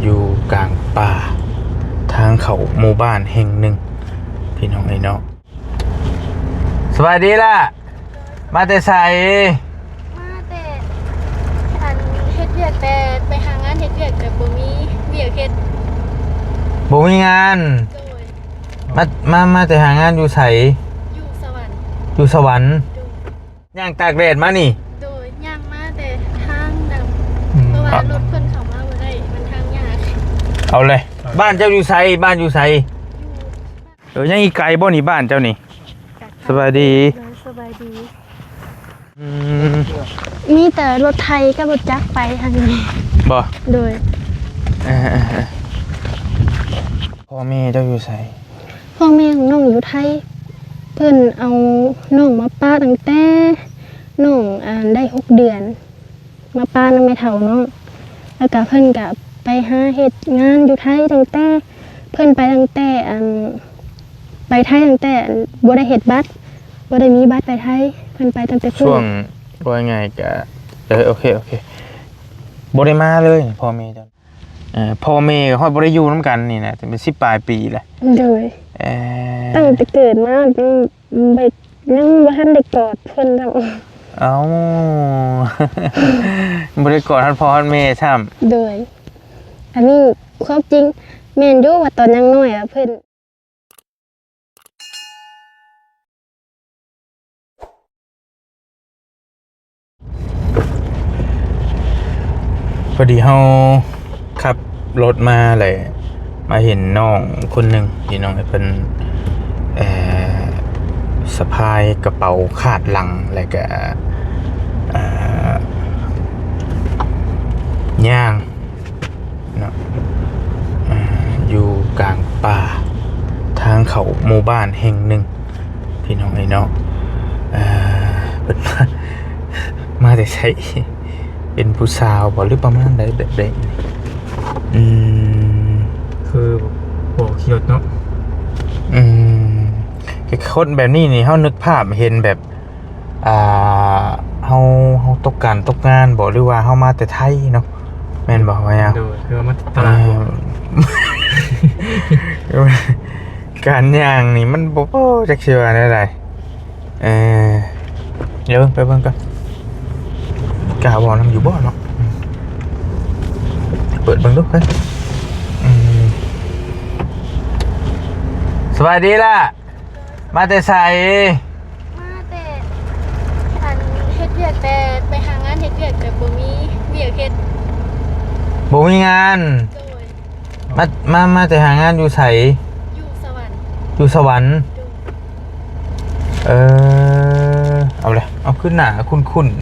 ຢູ່ກາງປ່າ ທາງເຂົ້າໝູ່ບ້ານແຫ່ງໜຶ່ງ ພີ່ນ້ອງເອີຍເນາະ. ສະບາຍດີລະ ມາແຕ່ໃສ? ມາແຕ່ ອັນ ເຮັດວຽກ ແຕ່ໄປຫາງານເຮັດວຽກ ແຕ່ບໍ່ມີວຽກເຮັດ ບໍ່ມີງານ. ໂດຍ. ມາ ມາ ມາແຕ່ຫາງານຢູ່ໃສ? ຢູ່ສະຫວັນ. ຢູ່ສະຫວັນ. ໂດຍ. ຍ່າງຕາກແດດມານີ້? ໂດຍ ຍ່າງມາແຕ່ທາງດຳ ອືມ ເພາະວ່າລົດເພິ່ນເຂົ້າມາບໍ່ໄດ້ ມັນທາງຍາກ. ເອົາເລີຍ ບ້ານເຈົ້າຢູ່ໃສ? ບ້ານຢູ່ໃສ? ຢູ່ ເອີ ຍັງອີກໄກບໍ່ນີ້ ບ້ານເຈົ້ານີ້? ສະບາຍດີ. ໂດຍ ສະບາຍດີ. ອືມ ມີແຕ່ລົດໄຖກັບລົດຈັກໄປທາງນີ້. ບໍ່? ໂດຍ. ເອີ ເອີ ເອີ ພໍ່ແມ່ເຈົ້າຢູ່ໃສ? ພໍ່ແມ່ຂອງນ້ອງຢູ່ໄທ. ເພິ່ນເອົານ້ອງມາປະຕັ້ງແຕ່ນ້ອງ ອ່າ ໄດ້ຫົກເດືອນ ມາປະນຳແມ່ເຖົ້ານ້ອງ ແລ້ວກະເພິ່ນກະໄປຫາເຮັດງານຢູ່ໄທ ຕັ້ງແຕ່ ເພິ່ນໄປຕັ້ງແຕ່ ອັນ ໄປໄທຕັ້ງແຕ່ ອັນ ບໍ່ໄດ້ເຮັດບັດ ບໍ່ໄດ້ມີບັດໄປໄທ ເພິ່ນໄປຕັ້ງແຕ່ພຸ້ນ. ຊ່ວງ ວ່າງ່າຍກະ ເອີ ໂອເຄ ໂອເຄ ບໍ່ໄດ້ມາເລີຍ ພໍ່ແມ່ເຈົ້າ. ເອີ ພໍ່ແມ່ກໍຮອດບໍ່ໄດ້ຢູ່ນຳກັນນີ້ນະ ເປັນສິບປາຍປີແລ້ວ. ໂດຍ. ເອີ ຕັ້ງແຕ່ເກີດມາ ອືມ ບໍ່ ຍັງບໍ່ທັນໄດ້ກອດເພິ່ນຊ້ຳ. ເອົ້າ ບໍ່ໄດ້ກອດຮອດພໍ່ຮອດແມ່ຊ້ຳ. ໂດຍ. ອັນນີ້ຄວາມຈິງ ແມ່ນຢູ່ວ່າຕອນຍັງນ້ອຍອະ ເພິ່ນ ພໍດີເຮົາຂັບລົດມາແຫຼະ ມາເຫັນນ້ອງຄົນໜຶ່ງ ພີ່ນ້ອງເອີຍ ເພິ່ນ ເອີ ສະພາຍກະເປົາຄາດຫຼັງ ແລ້ວກະ ເອີ ຍ່າງ ເນາະ ອ່າ ຢູ່ກາງປ່າ ທາງເຂົ້າໝູ່ບ້ານແຫ່ງໜຶ່ງ ພີ່ນ້ອງເອີຍເນາະ. ເອີ ເພິ່ນມາ ມາແຕ່ໃສ? ເປັນຜູ້ສາວບໍ່ ຫຼືປະມານໃດ ແບບໃດ? ອືມ ຄືບໍ່ຂີ່ລົດເນາະ. ອືມ ຄືຄົນແບບນີ້ນີ້ ເຮົານຶກພາບເຫັນແບບ ອ່າ ເຮົາ ເຮົາຕົກການຕົກງານບໍ່ ຫຼືວ່າເຮົາມາແຕ່ໄທເນາະ ແມ່ນບໍ່ວ່າຫຍັງ? ໂດຍ ຄືວ່າມາຕະຫຼາດ. ເອີ ການຍ່າງນີ້ມັນບໍ່ພໍ ຈັກຊິວ່າແນວໃດ. ເອີ ດຽວໄປເບິ່ງກ່ອນ ກ້າເວົ້ານຳຢູ່ບໍ່ເນາະ? ເປີດເບິ່ງດູເຮີ້ຍ. ອືມ ສະບາຍດີລະ. ມາແຕ່ໃສ? ມາແຕ່ ອັນ ເຮັດວຽກ ແຕ່ໄປຫາງານເຮັດວຽກ ແຕ່ບໍ່ມີວຽກເຮັດ ບໍ່ມີງານ. ໂດຍ. ມາ ມາ ມາແຕ່ຫາງານຢູ່ໃສ? ຢູ່ສະຫວັນ. ຢູ່ສະຫວັນ. ໂດຍ. ເອີ ເອົາເລີຍ ເອົາ ຄືໜ້າຄຸ້ນໆ.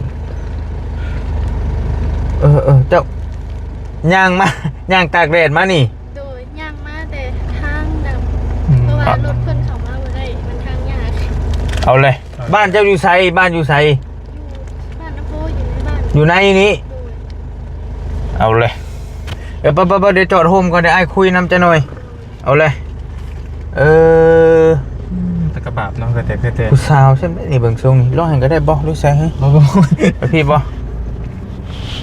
ເອີ ເອີ ເຈົ້າຍ່າງມາ ຍ່າງຕາກແດດມານີ້? ໂດຍ. ຍ່າງມາແຕ່ທາງດຳ ອືມ ເພາະວ່າລົດເພິ່ນເຂົ້າມາບໍ່ໄດ້ ມັນທາງຍາກ. ເອົາເລີຍ ບ້ານເຈົ້າຢູ່ໃສ? ບ້ານຢູ່ໃສ? ຢູ່ບ້ານນະໂພ ຢູ່ໃນບ້ານ ຢູ່ໃນນີ້. ໂດຍ. ເອົາເລີຍ ເອີ ໄປໆໆ ດຽວຈອດໂຮມກ່ອນ ດຽວອ້າຍຄຸຍນຳຈັກໜ່ອຍ. ເອົາເລີຍ ເອີ ອືມ ແຕ່ກະບາບເນາະ ແຕ່ ແຕ່ ແຕ່ ຜູ້ສາວຊັ້ນນີ້ ເບິ່ງຊົງນີ້ ລອງຫັ້ນກໍໄດ້ບໍ່ ຫຼືໃສ? ບໍ່ ບໍ່ ໄປພີ້ບໍ່?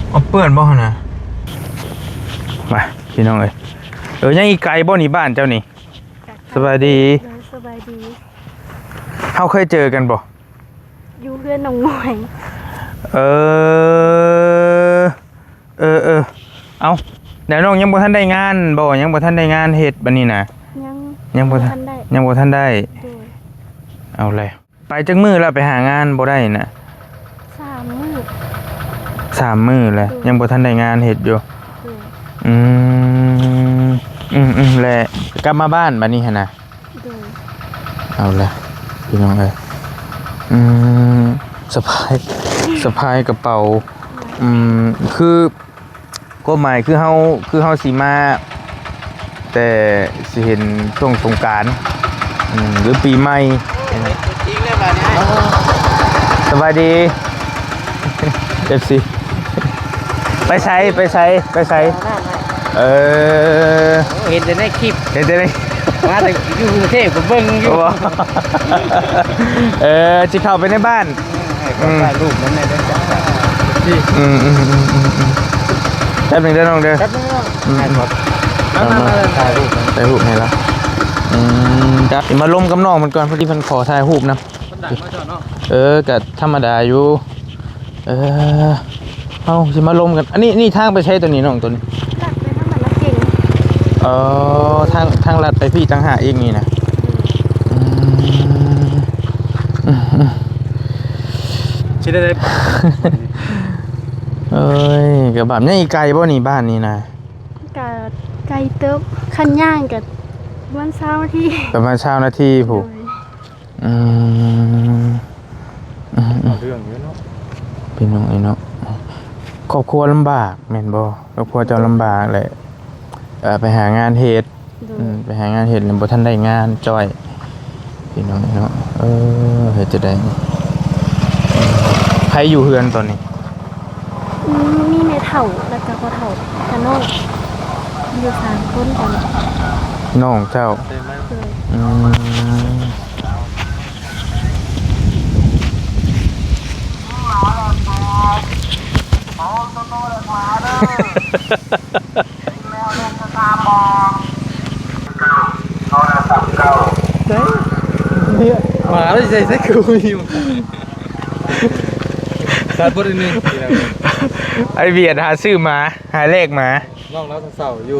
ເອົາເປື້ອນບໍ່ຫັ້ນນະ? ມາ ພີ່ນ້ອງເອີຍ ເອີ ຍັງອີກໄກບໍ່ນີ້ ບ້ານເຈົ້ານີ້? ສະບາຍດີ. ໂດຍ ສະບາຍດີ. ເຮົາເຄີຍເຈີກັນບໍ່? ຢູ່ເຮືອນນ້ອງໝວຍ. ເອີ ເອີ ເອີ ເອົ້າ ແລ້ວນ້ອງຍັງບໍ່ທັນໄດ້ງານບໍ່? ຍັງບໍ່ທັນໄດ້ງານເຮັດບັດນີ້ນະ? ຍັງ ຍັງບໍ່ທັນ ບໍ່ທັນໄດ້ ຍັງບໍ່ທັນໄດ້. ໂດຍ. ເອົາແລ້ວ ໄປຈັກມື້ແລ້ວ ໄປຫາງານບໍ່ໄດ້ນະ? ສາມມື້ ສາມມື້ແລ້ວ. ໂດຍ. ຍັງບໍ່ທັນໄດ້ງານເຮັດຢູ່. ໂດຍ. ອືມ ອືມໆ ແລ້ວກັບມາບ້ານບັດນີ້ຫັ້ນນະ? ໂດຍ. ເອົາລະ ພີ່ນ້ອງເອີຍ ອືມ ສະພາຍ ສະພາຍກະເປົາ. ອືມ ຄື ຄວາມໝາຍຄືເຮົາ ຄືເຮົາຊິມາ ແຕ່ຊິເຫັນຊ່ວງສົງການ ອືມ ຫຼືປີໃໝ່. ໂອ້ ເປັນຕົວຈິງແລ້ວບາດນີ້. ສະບາຍດີ ເອັຟຊີ ໄປໃສ ໄປໃສ ໄປໃສ? ເອີ ເຫັນແຕ່ໃນຄລິບ ເຫັນແຕ່ໃນ ມາແຕ່ຢູ່ກຸງເທບກໍເບິ່ງຢູ່. ເອີ ຊິເຂົ້າໄປໃນບ້ານ. ອືມ ຖ່າຍຮູບນຳແດ່ເດີ. ອືມ ແປັບໜຶ່ງເດີນ້ອງເດີ ແປັບໜຶ່ງເນາະ ອືມ ແມ່ນບໍ່ ຕາມມາ ຕາມມາຖ່າຍຮູບ ຖ່າຍຮູບໃຫ້ລາວ ອືມ ຈ້ະ ມາລົມກັບນ້ອງເພິ່ນກ່ອນ ພໍດີເພິ່ນຂໍຖ່າຍຮູບນຳ ເພິ່ນດັງມາຈອດເນາະ ເອີ ກະທຳມະດາຢູ່ ເອີ ເຮົາຊິມາລົມກັນ ອັນນີ້ ນີ້ທາງໄປໃສໂຕນີ້ນ້ອງໂຕນີ້ ລັດໄປທາງບ້ານນາເກັງ ອໍ ທາງ ທາງລັດໄປພີ້ຕ່າງຫາກອີກນີ້ນະ ອືມ ອືມ ອືມ ຊິໄດ້ ເອີຍ ກະບາບໃຫຍ່ ໄກບໍ່ນີ້ ບ້ານນີ້ນະ ກະໄກເຕີບ ຄັນຍ່າງກະປະມານຊາວນາທີ ປະມານຊາວນາທີພຸ້ນ ໂດຍ ອືມ ອືມ ເອົາເລື່ອງຢູ່ເນາະ ພີ່ນ້ອງເອີຍເນາະ ຄອບຄົວລຳບາກແມ່ນບໍ່? ຄອບຄົວເຈົ້າລຳບາກແຫຼະ ເອີ ໄປຫາງານເຮັດ ໂດຍ ອືມ ໄປຫາງານເຮັດແລ້ວບໍ່ທັນໄດ້ງານຈ້ອຍ ພີ່ນ້ອງເນາະ ເອີ ເຮັດຈັ່ງໃດນີ້ ໃຜຢູ່ເຮືອນຕອນນີ້? ອືມ ມີແມ່ເຖົ້າ ແລ້ວກະພໍ່ເຖົ້າ ກະນ້ອງ ຢູ່ສາມຄົນຕອນນີ້ ນ້ອງເຈົ້າ ໂດຍ ອືມ ເດ້ ເດ້ ໝາລະຊິໃສ່ໃສ່ກູຢູ່ ຂາດບໍ່ໄດ້ໜຶ່ງ ໄອ້ວຽດຫາຊື້ໝາ ຫາແລກໝາ ນ້ອງລາວເຊົາຢູ່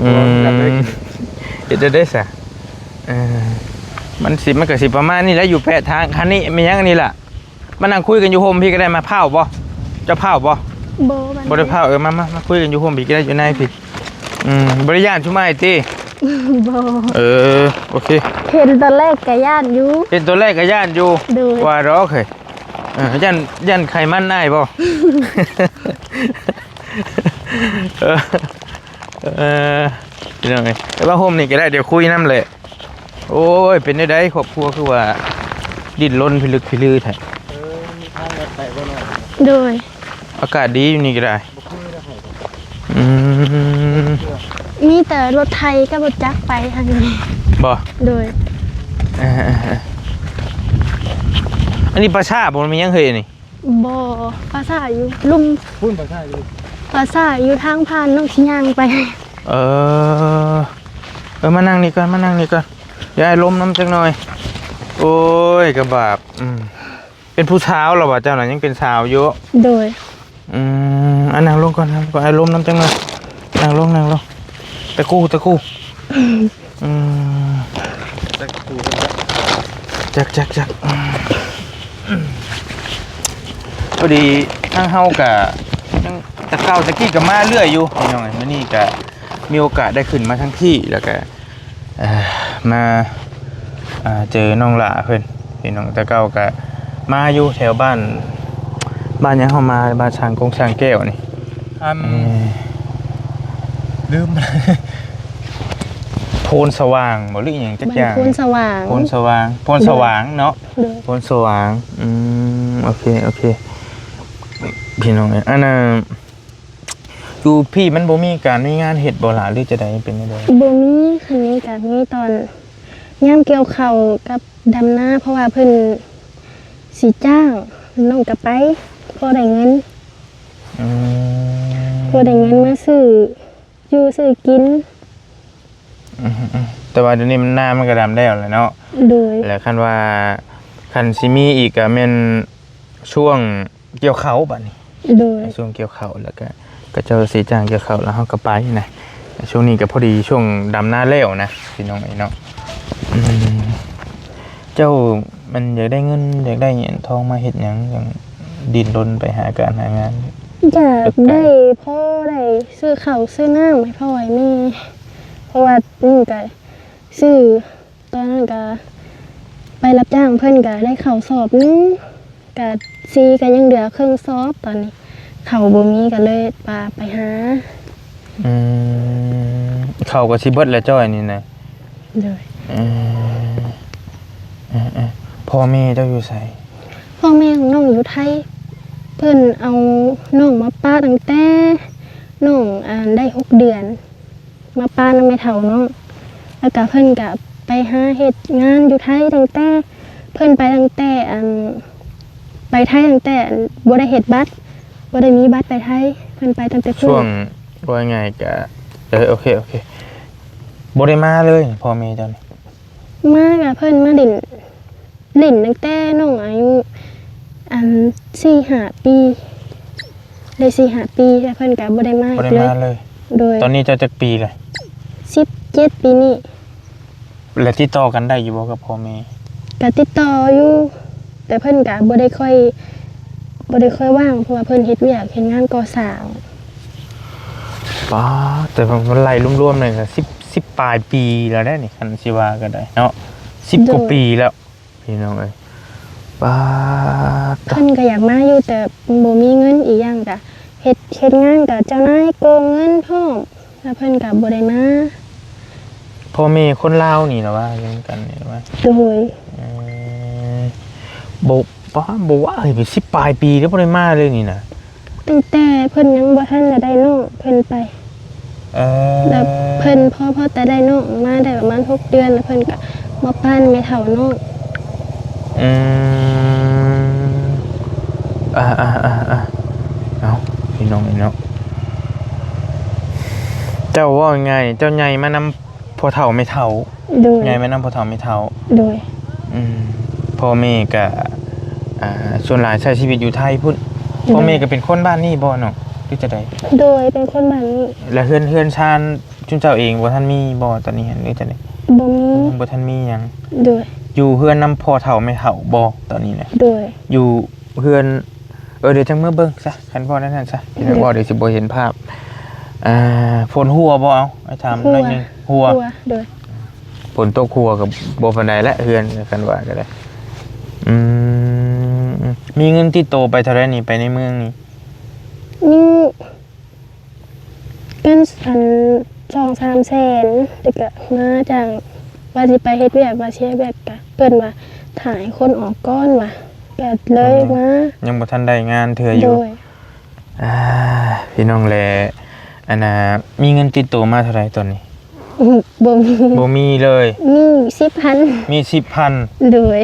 ອືມ ເຮັດຈັ່ງໃດຊະ ເອີ ມັນຊິ ມັນກະຊິປະມານນີ້ແຫຼະ ຢູ່ແປະທາງ ຄັນນີ້ແມ່ນຫຍັງອັນນີ້ລະ? ມານັ່ງຄຸຍກັນຢູ່ຮົ່ມພີ້ກະໄດ້ ມາພ້າວບໍ່? ເຈົ້າພ້າວບໍ່? ບໍ່ ບໍ່ໄດ້ພ້າວ ເອີ ມາ ມາ ມາຄຸຍກັນຢູ່ຮົ່ມພີ້ກະໄດ້ ຢູ່ໃນພີ້ ອືມ ບໍ່ໄດ້ຢ້ານຊຸມອ້າຍຕິ? ບໍ່ ເອີ ໂອເຄ ເຫັນຕອນແລກກະຢ້ານຢູ່ ເຫັນຕອນແລກກະຢ້ານຢູ່ ໂດຍ ວ່າດອກເຮີ້ຍ ເອີ ຢ້ານ ຢ້ານໄຂມັນອ້າຍບໍ່? ເອີ ເອີ ພີ່ນ້ອງເອີຍ ແຕ່ວ່າຮົ່ມນີ້ກະໄດ້ ດຽວຄຸຍນຳແຫຼະ ໂອ້ຍ ເປັນແນວໃດ ຄອບຄົວຄືວ່າດີ້ນລົນພິລຶກພິລືແທ້? ເອີ ມີທາງລັດໄປບໍ່ນ້ອຍ? ໂດຍ ອາກາດດີຢູ່ນີ້ກະໄດ້ ບໍ່ຄືລະໄປ ອືມ ມີແຕ່ລົດໄຖກັບລົດຈັກໄປທາງນີ້ ບໍ່? ໂດຍ ເອີ ເອີ ເອີ ອັນນີ້ປ່າຊ້າບໍ່ ແມ່ນຫຍັງເຮີ້ຍນີ້? ບໍ່ ປ່າຊ້າຢູ່ລຸ່ມ ພຸ້ນ ປ່າຊ້າຢູ່ ປ່າຊ້າຢູ່ທາງຜ່ານ ນ້ອງຊິຍ່າງໄປ ເອີ ເອີ ມານັ່ງນີ້ກ່ອນ ມານັ່ງນີ້ກ່ອນ ດຽວອ້າຍລົມນຳຈັກໜ່ອຍ ໂອ້ຍ ກະບາບ ອືມ ເປັນຜູ້ສາວລະຫວາ ເຈົ້ານະ ຍັງເປັນສາວຢູ່ ໂດຍ ອືມ ອ່ະ ນັ່ງລົງກ່ອນ ນັ່ງລົງກ່ອນ ອ້າຍລົມນຳຈັກໜ່ອຍ ນັ່ງລົງ ນັ່ງລົງ ຕະກູ້ ຕະກູ້ ອືມ ຈັກ ຈັກ ຈັກ ອືມ ພໍດີທາງເຮົາກະ ແຕ່ເກົ່າແຕ່ກີ້ກະມາເລື້ອຍຢູ່ ພີ່ນ້ອງເອີຍ ມື້ນີ້ກະມີໂອກາດໄດ້ຂຶ້ນມາທາງພີ້ ແລ້ວກະ ເອີ ມາ ເອີ ເຈີນ້ອງຫຼ້າເພິ່ນ ພີ່ນ້ອງ ແຕ່ເກົ່າກະມາຢູ່ແຖວບ້ານ ບ້ານຫຍັງເຮົາມາ ບ້ານຊ່າງກົງຊ່າງແກ້ວນີ້ ອັນ ເອີ ລືມ ໂພນສະຫວ່າງບໍ່ ຫຼືຫຍັງຈັກຢ່າງ ບ້ານໂພນສະຫວ່າງ ໂພນສະຫວ່າງ ໂພນສະຫວ່າງເນາະ ໂດຍ ໂພນສະຫວ່າງ ອືມ ໂອເຄ ໂອເຄ ພີ່ນ້ອງເອີຍ ອັນນ່າ ຢູ່ພີ້ມັນບໍ່ມີການມີງານເຮັດບໍ່ຫຼະ ຫຼືຈັ່ງໃດ ເປັນຈັ່ງໃດ? ບໍ່ມີ ຄັນມີກະມີຕອນຍາມກ່ຽວເຂົ້າກັບດຳນາ ເພາະວ່າເພິ່ນຊິຈ້າງ ນ້ອງກະໄປ ພໍໄດ້ເງິນ ອືມ ພໍໄດ້ເງິນມາຊື້ຢູ່ຊື້ກິນ ອືມ ແຕ່ວ່າດຽວນີ້ມັນ ນາມັນກະດຳແລ້ວແຫຼະເນາະ ໂດຍ ແລ້ວຄັນວ່າ ຄັນຊິມີອີກກະແມ່ນຊ່ວງ ກ່ຽວເຂົ້າບາດນີ້ ໂດຍ ໃນຊ່ວງກ່ຽວເຂົ້າ ແລ້ວກະ ເຂົາເຈົ້າຊິຈ້າງກ່ຽວເຂົ້າ ແລ້ວເຮົາກະໄປນະ ຊ່ວງນີ້ກະພໍດີຊ່ວງດຳນາແລ້ວນະ ພີ່ນ້ອງເອີຍເນາະ ອືມ ເຈົ້າມັນຢາກໄດ້ເງິນ ຢາກໄດ້ຫຍັງທອງມາເຮັດຫຍັງ ຈັ່ງດີ້ນລົນໄປຫາການຫາງານ ຢາກໄດ້ພໍໄດ້ຊື້ເຂົ້າຊື້ນ້ຳໃຫ້ພໍ່ໃຫ້ແມ່ ເພາະວ່ານີ້ກະຊື້ ຕອນນັ້ນກະໄປຮັບຈ້າງເພິ່ນກະໄດ້ເຂົ້າສອບໜຶ່ງ ກະ ສີ່ ກະຍັງເຫຼືອເຄິ່ງສອບ ຕອນນີ້ເຂົ້າບໍ່ມີກະເລີຍວ່າໄປຫາ ອືມ ເຂົ້າກະຊິເບິດແລ້ວຈ້ອຍນີ້ນະ ໂດຍ ເອີ ເອີ ເອີ ພໍ່ແມ່ເຈົ້າຢູ່ໃສ? ພໍ່ແມ່ຂອງນ້ອງຢູ່ໄທ ເພິ່ນເອົານ້ອງມາປະຕັ້ງແຕ່ນ້ອງ ອ່າ ໄດ້ຫົກເດືອນ ມາປະນຳແມ່ເຖົ້ານ້ອງ ແລ້ວກະເພິ່ນກະໄປຫາເຮັດງານຢູ່ໄທຕັ້ງແຕ່ ເພິ່ນໄປຕັ້ງແຕ່ ອັນ ໄປໄທຕັ້ງແຕ່ ອັນ ບໍ່ໄດ້ເຮັດບັດ ບໍ່ໄດ້ມີບັດໄປໄທ, ເພິ່ນໄປຕັ້ງແຕ່ພຸ້ນ. ຊ່ວງ ເວົ້າງ່າຍໆ ກະ ເອີ ໂອເຄ ໂອເຄ ບໍ່ໄດ້ມາເລີຍ ພໍ່ແມ່ເຈົ້ານີ້? ມາກະເພິ່ນມາຫຼິ້ນ ຫຼິ້ນຕັ້ງແຕ່ນ້ອງອາຍຸ ອັນ ສີ່ຫ້າປີ ໄດ້ສີ່ຫ້າປີ ແລ້ວເພິ່ນກະບໍ່ໄດ້ມາອີກເລີຍ. ບໍ່ໄດ້ມາເລີຍ. ໂດຍ. ຕອນນີ້ເຈົ້າຈັກປີແລ້ວ? ສິບເຈັດ ປີນີ້. ແລ້ວຕິດຕໍ່ກັນໄດ້ຢູ່ບໍ່ກັບພໍ່ແມ່? ກະຕິດຕໍ່ຢູ່ ແຕ່ເພິ່ນກະບໍ່ໄດ້ຄ່ອຍ ບໍ່ໄດ້ຄ່ອຍວ່າງ ເພາະວ່າເພິ່ນເຮັດວຽກເຮັດງານກໍ່ສ້າງ. ປາດ ແຕ່ວ່າມັນໄລ່ລວມໆ ນີ້ກະສິບ ສິບປາຍປີແລ້ວເດ້ນີ້ ຄັນຊິວ່າກໍໄດ້ເນາະ ສິບກວ່າປີແລ້ວ ພີ່ນ້ອງເອີຍ. ປາດ ເພິ່ນກໍຢາກມາຢູ່ ແຕ່ບໍ່ມີເງິນ ອີກຢ່າງກະເຮັດ ເຮັດງານກະເຈົ້ານາຍໂກງເງິນພ້ອມ ແລ້ວເພິ່ນກະບໍ່ໄດ້ມາ. ພໍ່ແມ່ຄົນລາວນີ້ລະວ່າ ຢູ່ນຳກັນນີ້ລະວ່າ? ໂດຍ. ເອີ ບໍ່ ປາ ບໍ່ວ່າ ເອີຍ ເປັນສິບປາຍປີແລ້ວບໍ່ໄດ້ມາເລີຍນີ້ນະ. ຕັ້ງແຕ່ເພິ່ນຍັງບໍ່ທັນໄດ້ນ້ອງ ເພິ່ນໄປ. ເອີ ແລ້ວເພິ່ນພໍ ພໍແຕ່ໄດ້ນ້ອງມາໄດ້ປະມານຫົກເດືອນ ແລ້ວເພິ່ນກະມາປ້ານແມ່ເຖົ້ານ້ອງ. ອືມ ອ່າໆໆໆ ເອົາ ພີ່ນ້ອງເອີຍເນາະ ເຈົ້າເວົ້າງ່າຍໆ ເຈົ້າໃຫຍ່ມານຳພໍ່ເຖົ້າແມ່ເຖົ້າ. ໂດຍ. ໃຫຍ່ມານຳພໍ່ເຖົ້າແມ່ເຖົ້າ. ໂດຍ. ອືມ ພໍ່ແມ່ກະ ອ່າ ສ່ວນຫຼາຍໃຊ້ຊີວິດຢູ່ໄທພຸ້ນ. ໂດຍ. ພໍ່ແມ່ກະເປັນຄົນບ້ານນີ້ບໍ່ນ້ອງ ຫຼືຈັ່ງໃດ? ໂດຍ ເປັນຄົນບ້ານນີ້. ແລ້ວເຮືອນ ເຮືອນຊານຊຸມເຈົ້າເອງບໍ່ທັນມີບໍ່ຕອນນີ້ ຫຼືຈັ່ງໃດ? ບໍ່ມີ. ຍັງບໍ່ທັນມີຫຍັງ. ໂດຍ. ຢູ່ເຮືອນນຳພໍ່ເຖົ້າແມ່ເຖົ້າບໍ່ຕອນນີ້ນະ? ໂດຍ. ຢູ່ເຮືອນ ເອີ ດຽວຈັ່ງເມືອເບິ່ງຊະ ຄັນເວົ້າແນວນັ້ນຊະ ເອີ ເວົ້າດຽວຊິບໍ່ເຫັນພາບ. ອ່າ ຝົນຮົ່ວບໍ່? ເອົາ ອ້າຍຖາມໜ້ອຍໜຶ່ງ. ຮົ່ວ. ຮົ່ວ. ໂດຍ. ຝົນຕົກຮົ່ວກໍບໍ່ປານໃດແຫຼະ ເຮືອນ ຄັນວ່າກໍໄດ້. ອືມ ມີເງິນຕິດໂຕໄປເທົ່າໃດນີ້ ໄປໃນເມືອງນີ້? ມີເງິນ ອັນ ສອງສາມແສນ ແລ້ວກໍມາຈ້າງ ວ່າຊິໄປເຮັດວຽກ ວ່າຊິເຮັດວຽກ ກໍເພິ່ນວ່າຖ້າໃຫ້ຄົນອອກກ່ອນວ່າ ກໍເລີຍມາ. ອໍ ຍັງບໍ່ທັນໄດ້ງານເທື່ອຢູ່. ໂດຍ. ອ່າ ພີ່ນ້ອງແລ ອັນນ່າ ມີເງິນຕິດໂຕມາເທົ່າໃດຕອນນີ້? ບໍ່ມີ. ບໍ່ມີເລີຍ. ມີສິບພັນ. ມີສິບພັນ. ໂດຍ.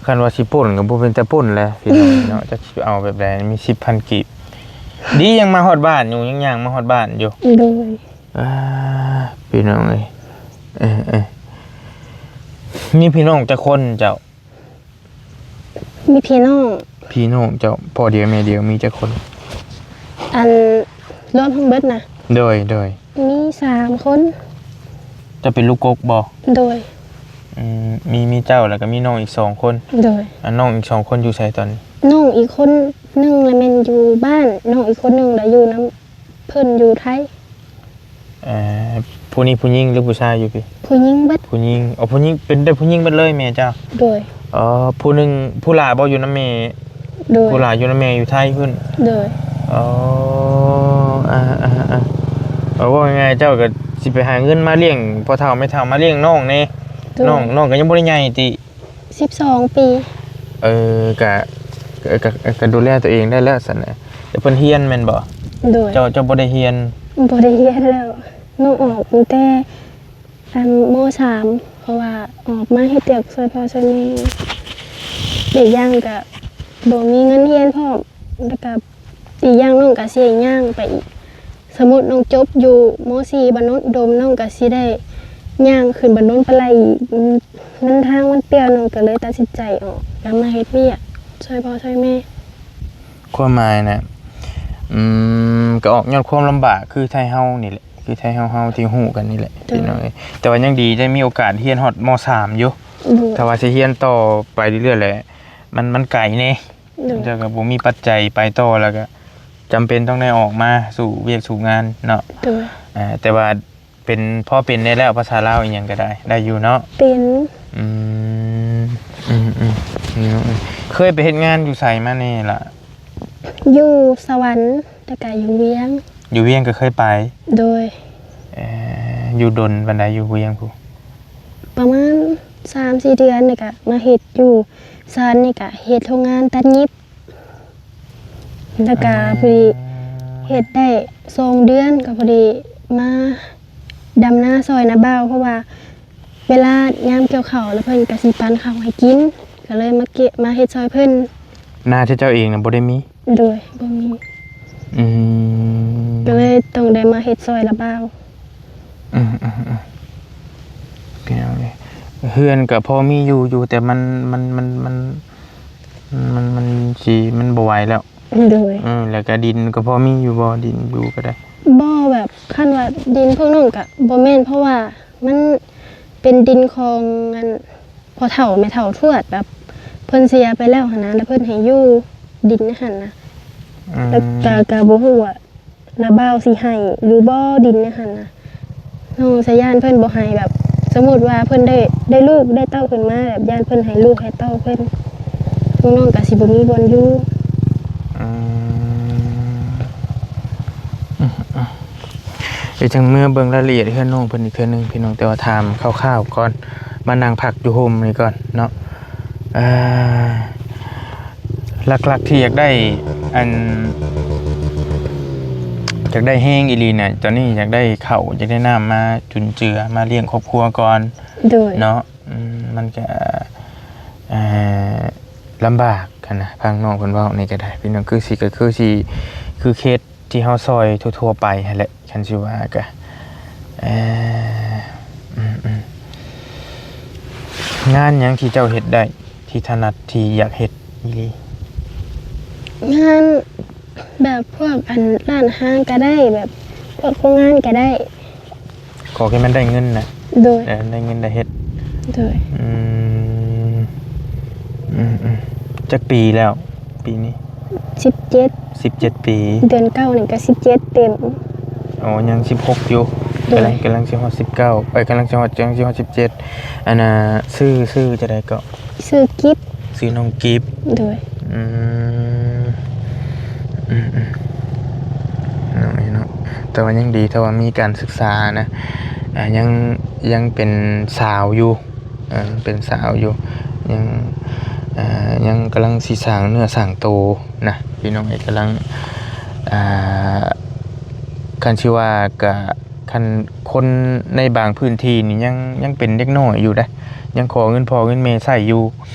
ຄັນວ່າຊິປຸ້ນກໍບໍ່ເປັນຕາປຸ້ນແຫຼະພີ່ນ້ອງເນາະ ຈັກຊິເອົາແບບໃດ ມີສິບພັນກີບ. ດີຍັງມາຮອດບ້ານຢູ່ ຍັງຍ່າງມາຮອດບ້ານຢູ່. ໂດຍ. ອ່າ ພີ່ນ້ອງເອີຍ ເອີໆ ມີພີ່ນ້ອງຈັກຄົນເຈົ້າ? ມີພີ່ນ້ອງ. ພີ່ນ້ອງເຈົ້າ ພໍ່ດຽວແມ່ດຽວ ມີຈັກຄົນ? ອັນ ລວມທັງເບິດນະ? ໂດຍ ໂດຍ. ມີສາມຄົນ. ເຈົ້າເປັນລູກກົກບໍ່? ໂດຍ. ອືມ ມີ ມີເຈົ້າ ແລ້ວກໍມີນ້ອງອີກສອງຄົນ. ໂດຍ. ອັນນ້ອງອີກສອງຄົນຢູ່ໃສຕອນນີ້? ນ້ອງອີກຄົນໜຶ່ງລະແມ່ນຢູ່ບ້ານ ນ້ອງອີກຄົນໜຶ່ງລະຢູ່ນຳ ເພິ່ນຢູ່ໄທ. ເອີ ຜູ້ນີ້ຜູ້ຍິງຫຼືຜູ້ຊາຍຢູ່ພີ້? ຜູ້ຍິງເບິດ. ຜູ້ຍິງ. ອໍ ຜູ້ຍິງ ເປັນແຕ່ຜູ້ຍິງເບິດເລີຍແມ່ເຈົ້າ? ໂດຍ. ອໍ ຜູ້ໜຶ່ງ ຜູ້ຫຼ້າບໍ່ຢູ່ນຳແມ່? ໂດຍ. ຜູ້ຫຼ້າຢູ່ນຳແມ່ຢູ່ໄທພຸ້ນ? ໂດຍ. ອໍ ອາໆໆ ເວົ້າງ່າຍໆ ເຈົ້າກໍຊິໄປຫາເງິນມາລ້ຽງພໍ່ເຖົ້າແມ່ເຖົ້າ ມາລ້ຽງນ້ອງແດ່. ໂດຍ. ນ້ອງ ນ້ອງກໍຍັງບໍ່ໄດ້ໃຫຍ່ຕິ? ສິບສອງປີ. ເອີ ກະ ກະ ກະ ກະດູແລຕົວເອງໄດ້ແລ້ວຊັ້ນນະ. ແຕ່ເພິ່ນຮຽນແມ່ນບໍ່? ໂດຍ. ເຈົ້າ ເຈົ້າບໍ່ໄດ້ຮຽນ? ບໍ່ໄດ້ຮຽນແລ້ວ. ນ້ອງອອກຕັ້ງແຕ່ ອັນ ມໍສາມ ເພາະວ່າອອກມາເຮັດວຽກຊ່ວຍພໍ່ຊ່ວຍແມ່. ອີກຢ່າງກະບໍ່ມີເງິນຮຽນພ້ອມ ແລ້ວກະ ອີກຢ່າງນ້ອງກະຊິໄດ້ຍ່າງໄປອີກ. ສົມມຸດນ້ອງຈົບຢູ່ ມໍສີ່ ບ້ານໂນນອຸດົມ ນ້ອງກະຊິໄດ້ຍ່າງຂຶ້ນບ້ານໂນນປາໄລອີກ. ມັນ ມັນທາງມັນປ່ຽວ ນ້ອງກະເລີຍຕັດສິນໃຈອອກ ກະມາເຮັດວຽກຊ່ວຍພໍ່ຊ່ວຍແມ່. ຄວາມໝາຍນະ ອືມ ກະອອກຍ້ອນຄວາມລຳບາກ ຄືໄທເຮົານີ້ແຫຼະ ຄືໄທເຮົາ ເຮົາທີ່ຮູ້ກັນນີ້ແຫຼະ ໂດຍ ພີ່ນ້ອງເອີຍ. ແຕ່ວ່າຍັງດີໄດ້ມີໂອກາດຮຽນຮອດ ມໍສາມ ຢູ່. ໂດຍ. ຖ້າວ່າຊິຮຽນຕໍ່ໄປເລື້ອຍໆແຫຼະ ມັນ ມັນໄກແດ່. ໂດຍ. ເຈົ້າກໍບໍ່ມີປັດໄຈໄປຕໍ່ ແລ້ວກໍຈຳເປັນຕ້ອງໄດ້ອອກມາສູ້ວຽກສູ້ງານເນາະ. ໂດຍ. ເອີ ແຕ່ວ່າເປັນ ພໍເປັນໄດ້ແລ້ວ ພາສາລາວອີ່ຫຍັງກໍໄດ້ ໄດ້ຢູ່ເນາະ? ເປັນ. ອືມ ອືມໆ ເຄີຍໄປເຮັດງານຢູ່ໃສມາແດ່ລະ? ຢູ່ສະຫວັນ ແລ້ວກໍຢູ່ວຽງ. ຢູ່ວຽງກໍເຄີຍໄປ? ໂດຍ. ເອີ ຢູ່ດົນປານໃດ ຢູ່ວຽງພຸ້ນ? ປະມານສາມສີ່ເດືອນ ແລ້ວກໍມາເຮັດຢູ່ສະຫວັນນີ້ ກໍເຮັດໂຮງງານຕັດຫຍິບ. ແລ້ວກະ ອ່າ ພໍດີເຮັດໄດ້ສອງເດືອນ ກໍພໍດີມາດຳນາຊ່ອຍນ້າບ່າວ ເພາະວ່າເວລາຍາມກ່ຽວເຂົ້າແລ້ວ ເພິ່ນກະຊິປັນເຂົ້າໃຫ້ກິນ ກໍເລີຍມາເກະ ມາເຮັດຊ່ອຍເພິ່ນ. ນາທີ່ເຈົ້າເອງນະບໍ່ໄດ້ມີ? ໂດຍ ບໍ່ມີ. ອືມ ກໍເລີຍຕ້ອງໄດ້ມາເຮັດຊ່ອຍລະບ່າວ. ອືມໆໆ ພີ່ນ້ອງເອີຍ ເຮືອນກໍພໍມີຢູ່ຢູ່ ແຕ່ມັນ ມັນ ມັນ ມັນ ມັນ ມັນຊິ ມັນບໍ່ໄຫວແລ້ວ. ໂດຍ ເອີ ແລ້ວກໍດິນກໍພໍມີຢູ່ບໍ່? ດິນຢູ່ກໍໄດ້ ບໍ່ ແບບ ຄັນວ່າດິນພວກນ້ອງກໍບໍ່ແມ່ນ ເພາະວ່າມັນເປັນດິນຂອງອັນ ພໍ່ເຖົ້າແມ່ເຖົ້າທວດ ແບບເພິ່ນເສຍໄປແລ້ວຫັ້ນນະ ແລ້ວເພິ່ນໃຫ້ຢູ່ດິນໃນຫັ້ນນະ. ອືມ ແລ້ວກະ ກະບໍ່ຮູ້ວ່າລະບ່າວຊິໃຫ້ຫຼືບໍ່ດິນໃນຫັ້ນນະ. ນ້ອງສາຍຢ້ານເພິ່ນບໍ່ໃຫ້ ແບບ ສົມມຸດວ່າເພິ່ນໄດ້ ໄດ້ລູກໄດ້ເຕົ້າຂຶ້ນມາ ແບບຢ້ານເພິ່ນໃຫ້ລູກໃຫ້ເຕົ້າເພິ່ນ ພວກນ້ອງກະຊິບໍ່ມີບ່ອນຢູ່. ອືມ ອືມໆ ດຽວຈັ່ງເມືອເບິ່ງລາຍລະອຽດເຮືອນນ້ອງເພິ່ນອີກເທື່ອໜຶ່ງພີ່ນ້ອງ ແຕ່ວ່າຖາມຄ່າວໆກ່ອນ ມານັ່ງພັກຢູ່ຮົ່ມນີ້ກ່ອນເນາະ. ເອີ ຫຼັກໆທີ່ຢາກໄດ້ ອັນ ຢາກໄດ້ແຮງອີ່ຫຼີນະ ຕອນນີ້ຢາກໄດ້ເຂົ້າ ຢາກໄດ້ນ້ຳມາຈຸນເຈືອ ມາລ້ຽງຄອບຄົວກ່ອນ. ໂດຍ ເນາະ ອືມ ມັນກະ ເອີ ລຳບາກຫັ້ນນະ ຟັງນ້ອງເພິ່ນເວົ້ານີ້ກໍໄດ້ ພີ່ນ້ອງ ຄືຊິ ກໍຄືຊິ ຄືເຄສທີ່ເຮົາຊ່ອຍທົ່ວໆໄປຫັ້ນແຫຼະ ຄັນຊິວ່າກະ ເອີ ອືມໆ ງານຫຍັງທີ່ເຈົ້າເຮັດໄດ້ ທີ່ຖະໜັດ ທີ່ຢາກເຮັດອີ່ຫຼີ? ງານ ແບບພວກອັນຮ້ານອາຫານກໍໄດ້ ແບບພວກໂຮງງານກໍໄດ້ ຂໍແຄ່ມັນໄດ້ເງິນນະ. ໂດຍ ເອີ ໄດ້ເງິນໄດ້ເຮັດ. ໂດຍ ອືມ ອືມໆ ຈັກປີແລ້ວປີນີ້? ສິບເຈັດ ສິບເຈັດປີ ເດືອນເກົ້ານີ້ກໍສິບເຈັດເຕັມ. ອໍ ຍັງສິບຫົກຢູ່. ໂດຍ ກຳລັງ ກຳລັງຊິຮອດສິບເກົ້າ ເອີຍ ກຳລັງຊິຮອດ ກຳລັງຊິຮອດສິບເຈັດ. ອັນນ່າ ຊື່ ຊື່ຈັ່ງໃດເກາະ? ຊື່ກິບ. ຊື່ນ້ອງກິບ. ໂດຍ ອືມ ອືມໆ ນ້ອຍເນາະ ແຕ່ວ່າຍັງດີ ແຕ່ວ່າມີການສຶກສານະ ອ່າ ຍັງ ຍັງເປັນສາວຢູ່ ເອີ ເປັນສາວຢູ່ ຍັງ ອ່າ ຍັງກຳລັງຊິສ້າງເນື້ອສ້າງໂຕນະ ພີ່ນ້ອງເອີຍ ກຳລັງ ອ່າ ຄັນຊິວ່າກະ ຄັນຄົນໃນບາງພື້ນທີ່ນີ້ຍັງ ຍັງເປັນເດັກນ້ອຍຢູ່ເດ້ ຍັງຂໍເງິນພໍ່ເງິນແມ່ໃຊ້ຢູ່.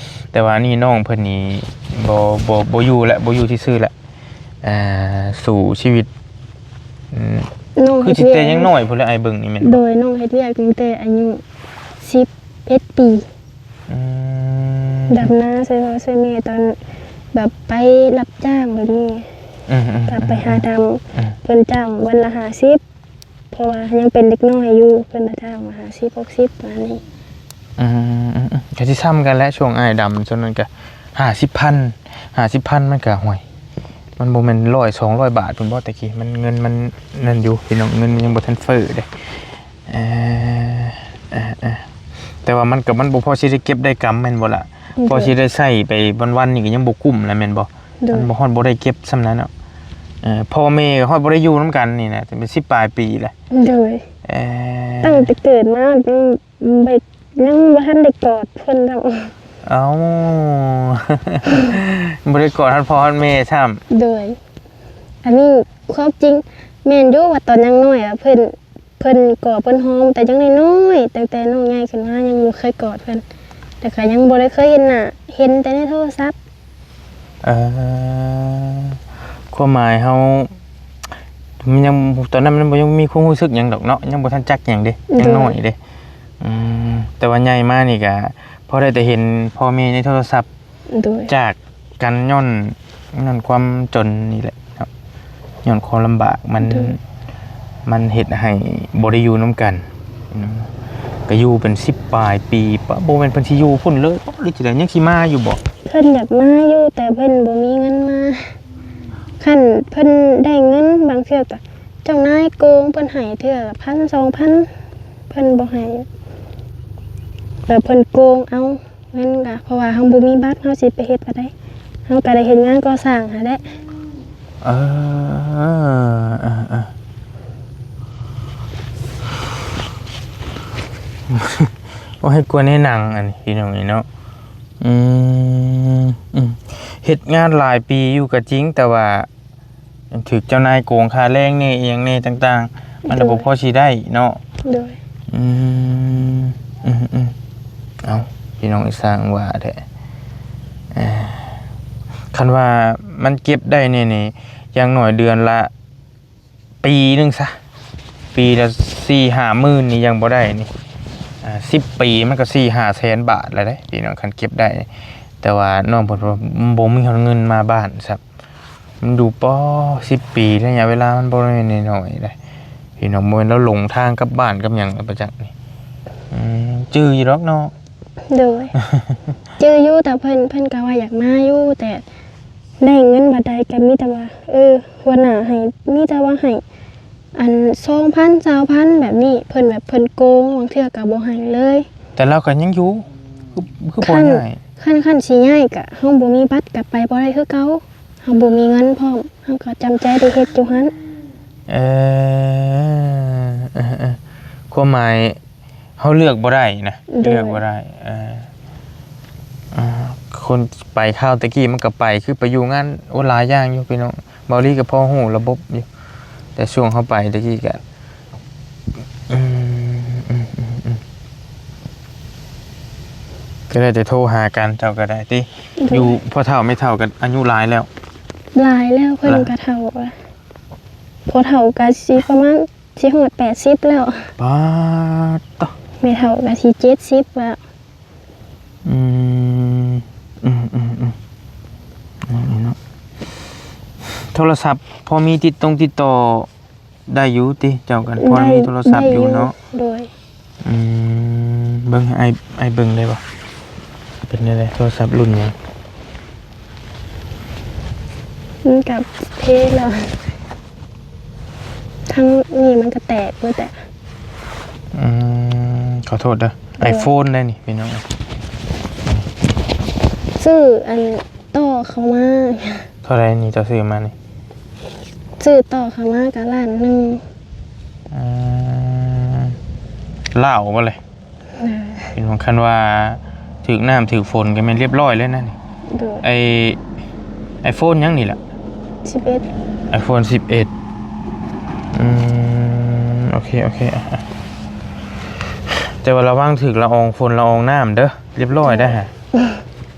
ແຕ່ວ່າອັນນີ້ນ້ອງເພິ່ນນີ້ບໍ່ ບໍ່ ບໍ່ຢູ່ແລ້ວ ບໍ່ຢູ່ຊື່ໆແລ້ວ ອ່າ ສູ້ຊີວິດ. ອືມ ນ້ອງ ຄື ເຮັດວຽກ ແຕ່ຍັງນ້ອຍພຸ້ນແຫຼະ ອ້າຍເບິ່ງນີ້ແມ່ນບໍ່? ໂດຍ ນ້ອງເຮັດວຽກຕັ້ງແຕ່ອາຍຸສິບເອັດປີ. ອືມ ດຳນາຊ່ວຍພໍ່ຊ່ວຍແມ່ ຕອນແບບໄປຮັບຈ້າງແບບນີ້. ອືມໆໆ ກໍໄປຫາດຳ ອືມ ເພິ່ນຈ້າງວັນລະຫ້າສິບ ເພາະວ່າຍັງເປັນເດັກນ້ອຍຢູ່ ເພິ່ນກໍຈ້າງຫ້າສິບ ຫົກສິບ ປະມານນີ້. ອືມໆໆ ກໍຊິຊ່ຳກັນແຫຼະ ຊ່ວງອ້າຍດຳຊ່ວງນັ້ນກໍຫ້າສິບພັນ ຫ້າສິບພັນ ມັນກໍ ຫ້ວຍ ມັນບໍ່ແມ່ນຮ້ອຍ ສອງຮ້ອຍບາດພຸ້ນບໍ່ ແຕ່ກີ້ ມັນ ເງິນມັນນັ້ນຢູ່ພີ່ນ້ອງ ເງິນມັນຍັງບໍ່ທັນເຟີ້ເດ້. ເອີ ເອີ ເອີ ແຕ່ວ່າມັນກໍ ມັນບໍ່ພໍຊິໄດ້ເກັບໄດ້ກຳແມ່ນບໍ່ລະ? ໂດຍ ພໍຊິໄດ້ໃຊ້ໄປວັນໆນີ້ກໍຍັງບໍ່ກຸ້ມລະແມ່ນບໍ່? ໂດຍ ມັນບໍ່ ຮອດບໍ່ໄດ້ເກັບສ່ຳນັ້ນເນາະ. ເອີ ພໍ່ແມ່ກໍຮອດບໍ່ໄດ້ຢູ່ນຳກັນນີ້ນະ ເປັນສິບປາຍປີແລ້ວ. ໂດຍ ເອີ ຕັ້ງແຕ່ເກີດມາ ອືມ ບໍ່ ຍັງບໍ່ທັນໄດ້ກອດເພິ່ນຊ້ຳ. ເອົ້າ ບໍ່ໄດ້ກອດຮອດພໍ່ຮອດແມ່ຊ້ຳ. ໂດຍ ອັນນີ້ຄວາມຈິງ ແມ່ນຢູ່ວ່າຕອນຍັງນ້ອຍອະ ເພິ່ນ ເພິ່ນກອດເພິ່ນຫອມແຕ່ຍັງນ້ອຍໆ ຕັ້ງແຕ່ນ້ອງໃຫຍ່ຂຶ້ນມາຍັງບໍ່ເຄີຍກອດເພິ່ນ ແລ້ວກໍຍັງບໍ່ໄດ້ເຄີຍເຫັນໜ້າ ເຫັນແຕ່ໃນໂທລະສັບ. ເອີ ຄວາມໝາຍເຮົາ ມັນຍັງ ຕອນນັ້ນມັນບໍ່ ຍັງບໍ່ມີຄວາມຮູ້ສຶກຫຍັງດອກເນາະ ຍັງບໍ່ທັນຈັກຫຍັງເດ້ ຍັງ ໂດຍ ນ້ອຍເດ້. ອືມ ແຕ່ວ່າໃຫຍ່ມານີ້ກະພໍໄດ້ແຕ່ເຫັນພໍ່ແມ່ໃນໂທລະສັບ. ໂດຍ ຈາກກັນຍ້ອນ ຍ້ອນຄວາມຈົນນີ້ແຫຼະເນາະ ຍ້ອນຄວາມລຳບາກ ມັນ ໂດຍ ມັນເຮັດໃຫ້ບໍ່ໄດ້ຢູ່ນຳກັນເນາະ ກໍຢູ່ເປັນສິບປາຍປີ. ປະ ບໍ່ແມ່ນເພິ່ນຊິຢູ່ພຸ້ນເລີຍບໍ່ ຫຼືຈັ່ງໃດ ຍັງຊິມາຢູ່ບໍ່? ເພິ່ນຢາກມາຢູ່ ແຕ່ເພິ່ນບໍ່ມີເງິນມາ. ຄັນເພິ່ນໄດ້ເງິນ ບາງເທື່ອກໍເຈົ້ານາຍໂກງ ເພິ່ນໃຫ້ເທື່ອລະພັນ ສອງພັນ ເພິ່ນບໍ່ໃຫ້ ແບບເພິ່ນໂກງເອົາ. ແມ່ນລະ ເພາະວ່າເຮົາບໍ່ມີບັດ ເຮົາຊິໄປເຮັດອັນໃດ? ເຮົາກໍໄດ້ເຮັດງານກໍ່ສ້າງຫັ້ນແຫຼະ. ເອີ ເອີ ເອີ ໂອ້ ເຮັດກວນໃນໜັງອັນນີ້ ພີ່ນ້ອງເອີຍເນາະ. ອືມ ອືມ ເຮັດງານຫຼາຍປີຢູ່ກໍຈິງ ແຕ່ວ່າ ຖືກເຈົ້ານາຍໂກງຄ່າແຮງແດ່ ອີ່ຫຍັງແດ່ຕ່າງໆ ມັນກໍ ໂດຍ ບໍ່ພໍຊິໄດ້ເນາະ. ໂດຍ ອືມ ອືມໆ ເອົ້າ ພີ່ນ້ອງ ອີ່ຊ່າງວ່າແທ້. ເອີ ຄັນວ່າມັນເກັບໄດ້ແນ່ນີ້ ຢ່າງໜ້ອຍເດືອນລະປີໜຶ່ງຊະ ປີລະສີ່ຫ້າໝື່ນນີ້ຍັງບໍ່ໄດ້ນີ້ ອ່າ ສິບປີມັນກໍສີ່ຫ້າແສນບາດແລ້ວເດ້ພີ່ນ້ອງ ຄັນເກັບໄດ້. ແຕ່ວ່ານ້ອງເພິ່ນວ່າບໍ່ມີຮອດເງິນມາບ້ານຊ້ຳ ມັນຢູ່ ປໍ ສິບປີ ໄລຍະເວລາມັນບໍ່ແມ່ນນ້ອຍໆເດ້ພີ່ນ້ອງ. ບໍ່ແມ່ນລາວຫຼົງທາງກັບບ້ານກັບຫຍັງແລ້ວປະຈັກນີ້. ອືມ ຈື່ຢູ່ດອກເນາະ. ໂດຍ ຈື່ຢູ່ ແຕ່ເພິ່ນ ເພິ່ນກໍວ່າຢາກມາຢູ່ ແຕ່ໄດ້ເງິນບາດໃດກໍມີແຕ່ວ່າ ເອີ ຫົວໜ້າໃຫ້ ມີແຕ່ວ່າໃຫ້ອັນ ສອງພັນ ຊາວພັນ ແບບນີ້. ເພິ່ນແບບເພິ່ນໂກງ ບາງເທື່ອກໍບໍ່ໃຫ້ເລີຍ. ແຕ່ລາວກໍຍັງຢູ່ ຄື ຄືບໍ່ຍ້າຍ? ຄັນ ຄັນ ຄັນຊິຍ້າຍກໍເຮົາບໍ່ມີບັດ ກໍໄປບໍ່ໄດ້ຄືເກົ່າ. ເຮົາບໍ່ມີເງິນພ້ອມ ເຮົາກໍຈຳໃຈໄດ້ເຮັດຢູ່ຫັ້ນ. ເອີ ເອີ ເອີ ຄວາມໝາຍ ເຮົາເລືອກບໍ່ໄດ້ນະ. ໂດຍ ເລືອກບໍ່ໄດ້. ເອີ ອ່າ ຄົນໄປຄາວແຕ່ກີ້ມັນກໍໄປ ຄືໄປຢູ່ງານ ໂອ້ ຫຼາຍຢ່າງຢູ່ພີ່ນ້ອງ. ເບົາລີກໍພໍຮູ້ລະບົບຢູ່ ແຕ່ຊ່ວງເຮົາໄປແຕ່ກີ້ກໍ ອືມ ອືມ ອືມ ອືມ ກໍໄດ້ແຕ່ໂທຫາກັນ. ເຈົ້າກໍໄດ້ຕິ? ໂດຍ ຢູ່ພໍ່ເຖົ້າແມ່ເຖົ້າກໍອາຍຸຫຼາຍແລ້ວ? ຫຼາຍແລ້ວ ເພິ່ນ ຫຼາຍ ກໍເຖົ້າລະ. ພໍ່ເຖົ້າກໍຊິປະມານ ຊິຮອດແປດສິບແລ້ວ. ປາດໂທ້ ແມ່ເຖົ້າກໍຊິເຈັດສິບແລ້ວ. ອືມ ອືມ ອືມ ອືມ ເນາະ ໂທລະສັບພໍມີຕິດຕົງຕິດຕໍ່ໄດ້ຢູ່ຕິ? ເຈົ້າກັນ ໄດ້ ພໍມີໂທລະສັບຢູ່ເນາະ? ໄດ້ຢູ່ ໂດຍ. ອືມ ເບິ່ງ ໃຫ້ອ້າຍ ອ້າຍເບິ່ງໄດ້ບໍ່? ເປັນແນວໃດ ໂທລະສັບລຸ້ນຫຍັງ? ມັນກໍເພແລ້ວ ທັງນີ້ມັນກໍແຕກເບິດແຫຼະ. ອືມ ຂໍໂທດເດີ. ໂດຍ ໄອໂຟນໄດ໋ນີ້ພີ່ນ້ອງ. ຊື້ອັນຕໍ່ເຂົ້າມາ. ເທົ່າໃດນີ້ເຈົ້າຊື້ມານີ້? ຊື້ຕໍ່ເຂົ້າມາກໍລ້ານໜຶ່ງ. ອືມ ລາວບໍ່ເລີຍ? ເອີ ເປັນຫຍັງ ຄັນວ່າຖືກນ້ຳຖືກຝົນກໍແມ່ນລຽບຮ້ອຍເລີຍນະນີ້. ໂດຍ ໄອ ໄອໂຟນຫຍັງນີ້ລະ? ສິບເອັດ ໄອໂຟນສິບເອັດ. ອືມ ໂອເຄ ໂອເຄ. ແຕ່ວ່າລະວັງຖືກລະອອງຝົນລະອອງນ້ຳເດີ ລຽບຮ້ອຍໄດ໋ຫະ.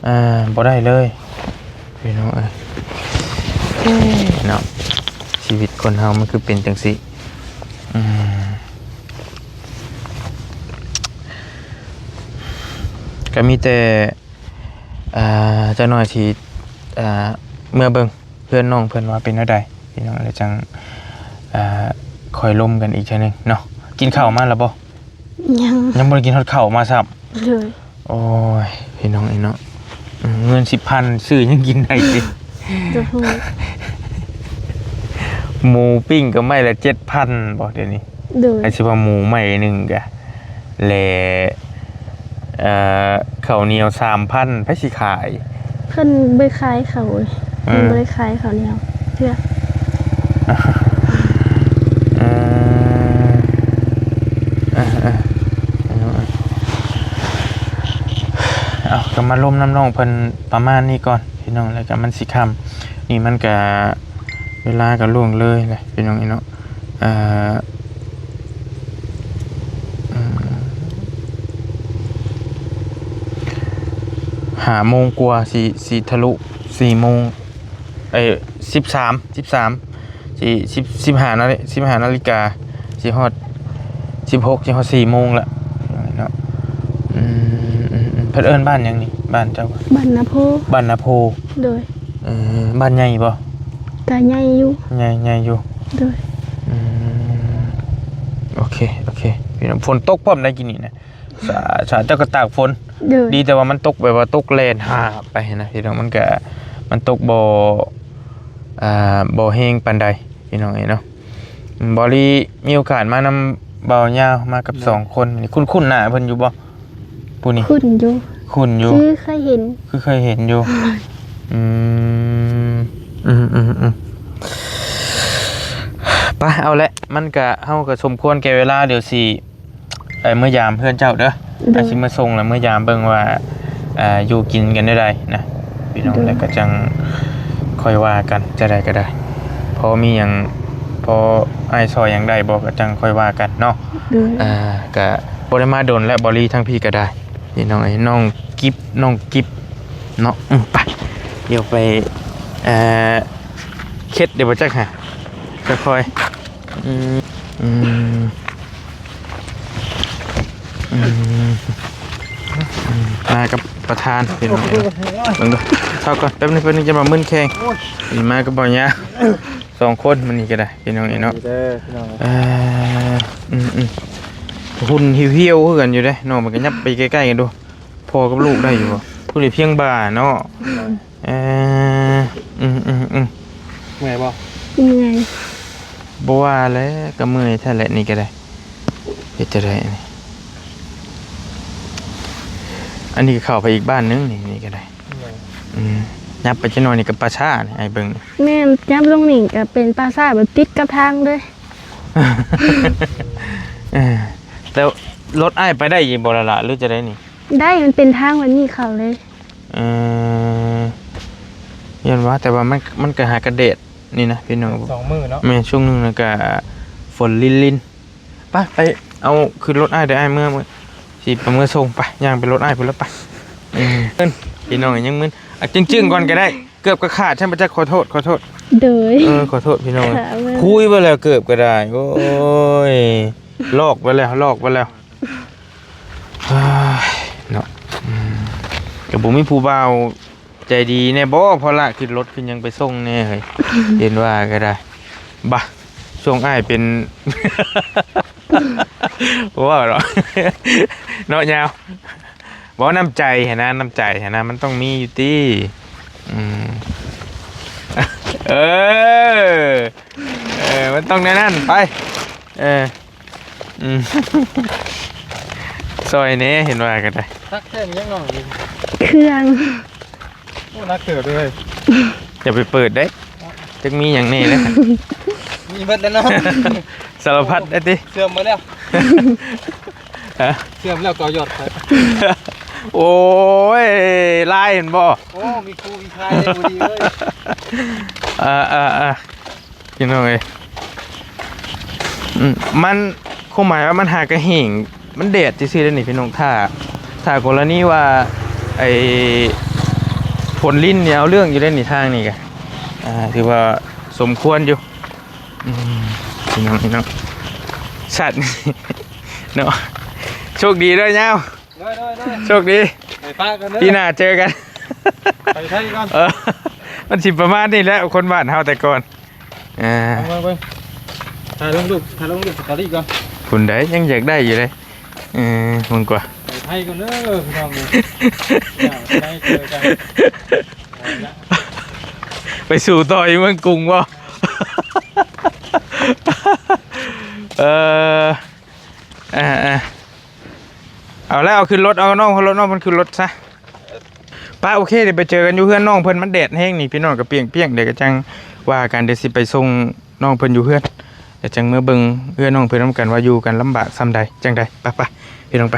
ອ່າ ບໍ່ໄດ້ເລີຍພີ່ນ້ອງເອີຍ. ເອີ ເນາະ ຊີວິດຄົນເຮົາມັນຄືເປັນຈັ່ງຊີ້. ອືມ ກໍມີແຕ່ ອ່າ ຈັກໜ້ອຍຊິ ອ່າ ເມືອເບິ່ງເຮືອນນ້ອງເພິ່ນວ່າເປັນແນວໃດພີ່ນ້ອງ ແລ້ວຈັ່ງ ອ່າ ຄ່ອຍລົມກັນອີກເທື່ອໜຶ່ງເນາະ. ກິນເຂົ້າມາແລ້ວບໍ່? ຍັງ ຍັງບໍ່ໄດ້ກິນຮອດເຂົ້າມາຊ້ຳ. ໂດຍ ໂອ້ຍ ພີ່ນ້ອງເອີຍເນາະ ເງິນສິບພັນຊື້ຫຍັງກິນໄດ້ຕິ? ໂດຍ ໝູປີ້ງກໍໄມ້ລະເຈັດພັນບໍ່ດຽວນີ້? ໂດຍ ໃຜຊິວ່າໝູໄມ້ໜຶ່ງກະ ແລະ ເອີ ເຂົ້າໜຽວສາມພັນ ໃຜຊິຂາຍ? ເພິ່ນບໍ່ຂາຍເຂົ້າເລີຍ. ອືມ ເພິ່ນບໍ່ໄດ້ຂາຍເຂົ້າໜຽວເທື່ອ. ເອີ ເອີ ເອີ ເອົາ ກໍມາລົມນຳນ້ອງເພິ່ນປະມານນີ້ກ່ອນ ພີ່ນ້ອງ ແລ້ວກໍມັນຊິຄ່ຳ. ນີ້ມັນກະເວລາກະລ່ວງເລີຍແຫຼະ ພີ່ນ້ອງເອີຍເນາະ. ເອີ ອືມ ຫ້າໂມງກວ່າ ຊິ ຊິທະລຸສີ່ໂມງ ເອີ ສິບສາມ ສິບສາມ ຊິ ສິບ ສິບຫ້ານາ ສິບຫ້ານາລິກາ ຊິຮອດສິບຫົກ ຊິຮອດສີ່ໂມງລະເນາະ. ອືມ ເພິ່ນເອີ້ນບ້ານຫຍັງນີ້? ບ້ານເຈົ້າ ບ້ານນາໂພ. ບ້ານນາໂພ. ໂດຍ. ເອີ ບ້ານໃຫຍ່ບໍ່? ກະໃຫຍ່ຢູ່. ໃຫຍ່ ໃຫຍ່ຢູ່. ໂດຍ. ອືມ ໂອເຄ ໂອເຄ. ພີ່ນ້ອງ ຝົນຕົກພ້ອມໄດ໋ກີ້ນີ້ນະ. ສາ ສາ ເຈົ້າກໍຕາກຝົນ. ໂດຍ. ດີແຕ່ວ່າມັນຕົກແບບວ່າຕົກແລ່ນຫາບໄປນະ ພີ່ນ້ອງ ມັນກະ ມັນຕົກບໍ່ ອ່າ ບໍ່ແຮງປານໃດ ພີ່ນ້ອງເອີຍເນາະ. ອືມ ເບົາລີມີໂອກາດມານຳບ່າວຍາວ ມາກັບສອງຄົນນີ້ ຄຸ້ນໆໜ້າເພິ່ນຢູ່ບໍ່? ຜູ້ນີ້ ຄຸ້ນຢູ່ ຄຸ້ນຢູ່ ຄືເຄີຍເຫັນ ຄືເຄີຍເຫັນຢູ່. ອືມ ອືມ ອືມ ອືມ ໄປ ເອົາແຫຼະ ມັນກະ ເຮົາກະສົມຄວນແກ່ເວລາ ດຽວຊິ ໄປເມືອຢາມເຮືອນເຈົ້າເດີ. ໂດຍ. ອາ ຊິມາສົ່ງແລ້ວເມືອຢາມເບິ່ງວ່າ ເອີ ຢູ່ກິນກັນແນວໃດນະ ພີ່ນ້ອງ. ໂດຍ. ແລ້ວກໍຈັ່ງຄ່ອຍວ່າກັນ ຈັ່ງໃດກໍໄດ້ ພໍມີຫຍັງ ພໍອ້າຍຊ່ອຍຫຍັງໄດ້ບໍ່ ກໍຈັ່ງຄ່ອຍວ່າກັນເນາະ. ໂດຍ. ອ່າ ກໍບໍ່ໄດ້ມາດົນແລ້ວ ເບົາລີ ທາງພີ້ກໍໄດ້ ພີ່ນ້ອງເອີຍ ນ້ອງກິບ ນ້ອງກິບເນາະ. ອືມ ໄປ ດຽວໄປ ເອີ ເຄັດເດ້ບໍ່ຈັກຫາ ຄ່ອຍໆ ອືມ ອືມ ອືມ ມາກັບປະທານ ພີ່ນ້ອງເອີຍ ເບິ່ງດູ ເຊົາກ່ອນ ແປັບໜຶ່ງ ແປັບໜຶ່ງ ຈະມາມຶນແຂ່ງ ນີ້ມາກັບເບົາຍາ ສອງຄົນມື້ນີ້ກໍໄດ້ ພີ່ນ້ອງເອີຍເນາະ ເດີພີ່ນ້ອງ ເອີ ອືມໆ ຫຸ່ນຫ່ຽວໆ ຄືກັນຢູ່ເດ້ ນ້ອງມັນກໍຫຍັບໄປໃກ້ໆ ກັນດູ ພໍ່ກັບລູກໄດ້ຢູ່ບໍ່? ຜູ້ໃດພຽງບ່າເນາະ ເອີ ອືມໆໆ ເມື່ອຍບໍ່? ເມື່ອຍ ບໍ່ວ່າແຫຼະ ກໍເມື່ອຍແທ້ແຫຼະ ນີ້ກໍໄດ້ ເຮັດຈັ່ງໃດອັນນີ້? ອັນນີ້ກໍເຂົ້າໄປອີກບ້ານໜຶ່ງນີ້ ນີ້ກໍໄດ້ ເມື່ອຍ ອືມ ຫຍັບໄປຈັກໜ້ອຍນີ້ກໍປ່າຊ້ານີ້ ອ້າຍເບິ່ງ ແມ່ນ ຫຍັບລົງນີ້ກໍເປັນປ່າຊ້າແບບຕິດກັບທາງເລີຍ ເອີ ແຕ່ລົດອ້າຍໄປໄດ້ຢູ່ບໍ່ລະລະ ຫຼືຈັ່ງໃດນີ້? ໄດ້ ມັນເປັນທາງແບບນີ້ເຂົ້າເລີຍ ເອີ ຢ້ານວ່າ ແຕ່ວ່າມັນ ມັນກໍຫາກະແດດນີ້ນະພີ່ນ້ອງ ສອງມື້ເນາະ ແມ່ນ ຊ່ວງໜຶ່ງແລ້ວກໍຝົນລິນໆ ໄປ ໄປເອົາຂຶ້ນລົດອ້າຍເດີ ອ້າຍເມືອ ຊິໄປເມືອສົ່ງ ໄປ ຍ່າງໄປລົດອ້າຍພຸ້ນລະ ໄປ ເອີ ພີ່ນ້ອງຍັງມຶນ ອາ ຈຶ້ງໆ ກ່ອນກໍໄດ້ ເກືອບກໍຂາດ ຊັ້ນບໍ່ຈັກ ຂໍໂທດ ຂໍໂທດ ໂດຍ ເອີ ຂໍໂທດພີ່ນ້ອງ ຂາດເບິດ ຄຸຍໄປແລ້ວເກີບກໍໄດ້ ໂອ້ຍ ລອກໄປແລ້ວ ລອກໄປແລ້ວ ເອີຍ ເນາະ ອືມ ກໍບໍ່ມີຜູ້ບ່າວໃຈດີແດ່ບໍ ພໍລະຂຶ້ນລົດຂຶ້ນຫຍັງໄປສົ່ງແດ່ເຮີ້ຍ ເຫັນວ່າກໍໄດ້ ບາ ຊ່ວງອ້າຍເປັນ ບໍ່ເວົ້າດອກ ເນາະຍາວ ເວົ້ານ້ຳໃຈຫັ້ນນະ ນ້ຳໃຈຫັ້ນນະ ມັນຕ້ອງມີຢູ່ຕິ ອືມ ເອີ ເອີ ມັນຕ້ອງແນວນັ້ນ ໄປ ເອີ ອືມ ຊ່ອຍແດ່ ເຫັນວ່າກໍໄດ້ ຕັກແຄ່ນີ້ຍັງນ້ອຍຢູ່ ເຄື່ອງ ໂອ້ ໜັກເຕີບເລີຍ ຢ່າໄປເປີດເດ້ ຈັກມີຫຍັງແດ່ເດ້ ມີເບິດແລ້ວເນາະ ສາລະພັດໄດ້ຕິ ເຊື່ອມໝົດແລ້ວ ຮະ ເຊື່ອມແລ້ວກໍຢອດໄປ ໂອ້ຍ ລາຍເຫັນບໍ່ ໂອ້ ມີຄູມີຄາຍເດ້ ພໍດີເລີຍ ເອີໆໆ ພີ່ນ້ອງເອີຍ ອືມ ມັນ ຄວາມໝາຍວ່າມັນຫາກະແຫ້ງ ມັນແດດຊື່ໆ ເດ້ນີ້ພີ່ນ້ອງ ຖ້າ ຖ້າກໍລະນີວ່າ ໄອ້ ຝົນລິນນີ້ເອົາເລື່ອງຢູ່ເດ້ນີ້ ທາງນີ້ກະ ອ່າ ຖືວ່າສົມຄວນຢູ່ ອືມ ພີ່ນ້ອງ ພີ່ນ້ອງ ສັດ ເນາະ ໂຊກດີເດີຍາວ ໂດຍໆໆ ໂຊກດີ ໄປປະກັນເດີ ປີໜ້າເຈີກັນ ໄປໄທກ່ອນ ເອີ ມັນຊິປະມານນີ້ແຫຼະ ຄົນບ້ານເຮົາແຕ່ກ່ອນ ອ່າ ເບິ່ງໆ ຖ່າຍລົງຮູບ ຖ່າຍລົງຮູບສະຕອຣີກ່ອນ ພຸ້ນໃດ ຍັງຢາກໄດ້ຢູ່ເດ້ ເອີ ເບິ່ງກວ່າ ໄປໄທກ່ອນເດີພີ່ນ້ອງເອີຍ ໄປເຈີກັນ ໄປສູ້ຕໍ່ຢູ່ເມືອງກຸງບໍ່ ເອີ ອ່າໆ ເອົາແລ້ວ ເອົາຂຶ້ນລົດ ເອົານ້ອງ ເອົາລົດນ້ອງເພິ່ນຂຶ້ນລົດຊະ ປະ ໂອເຄ ດຽວໄປເຈີກັນຢູ່ເຮືອນນ້ອງເພິ່ນ ມັນແດດແຮງນີ້ ພີ່ນ້ອງກໍປ່ຽງໆ ດຽວກໍຈັ່ງວ່າກັນ ດຽວຊິໄປສົ່ງນ້ອງເພິ່ນຢູ່ເຮືອນ ດຽວຈັ່ງເມືອເບິ່ງເຮືອນນ້ອງເພິ່ນນຳກັນວ່າຢູ່ກັນລຳບາກສ່ຳໃດ ຈັ່ງໃດ ໄປໆ ພີ່ນ້ອງໄປ.